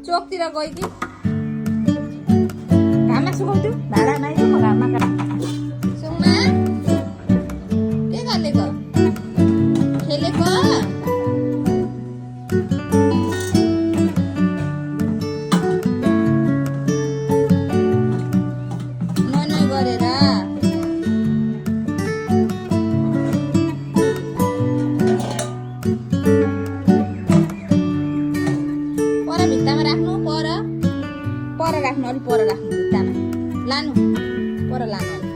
चोकतिर गयो कि घाममा सुकाउँथ्यो भाँडामा आइदियो म घाममा सुमा के गरेको खेलेको नुहाइ गरेर भित्तामा राख्नु पर राख्नु अलि पर राख्नु भित्तामा लानु पर लानु